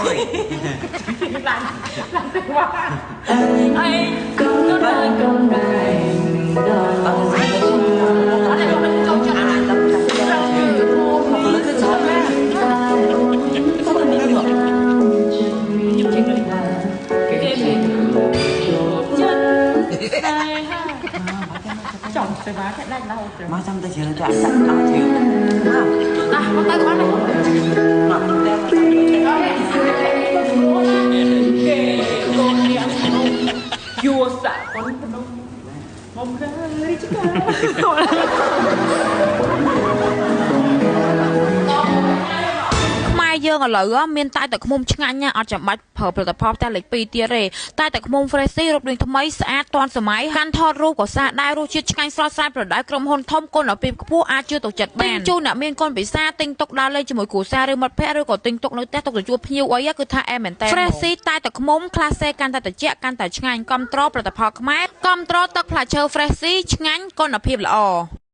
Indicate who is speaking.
Speaker 1: Lạnh lạnh quá ấy có đời con này.
Speaker 2: មកចាំទៅជ្រើទៅអាចាក់អត់ជ្រើ
Speaker 1: មកណាមកទៅគាត់នេះគេកូនរៀងយួសាក់កូនភ្នំមករើរិចកា
Speaker 3: ខ្មែរយើងឥឡូវមានតែទឹកឃ្មុំឆ្ងាញ់ណាអត់ចាំបាច់ប្រើផលិតផលផ្ទះលេខ2ទៀតទេតែទឹកឃ្មុំ Fresh រូបរាងថ្មីស្អាតទាន់សម័យកាន់ថតរូបក៏ស្អាតដែររសជាតិឆ្ងាញ់ស្រស់ស្រាយប្រដៅក្រុមហ៊ុនធំគុណភាពខ្ពស់អាចជឿទុកចិត្តបានទិញជូនអ្នកមានកូនពិសាទិញទុកដើរលេងជាមួយគ្រួសារឬមិត្តភ័ក្តិឬក៏ទិញទុកនៅផ្ទះទុកទៅជួបភ្ញៀវអីគឺថាអែមែនតើ Fresh តែទឹកឃ្មុំក្លាសេកាន់តែត្រជាក់កាន់តែឆ្ងាញ់កំត្រផលិតផលខ្មែរកំត្រទឹកផ្លែឈើ Fresh ឆ្ងាញ់គុណភាពល្អ។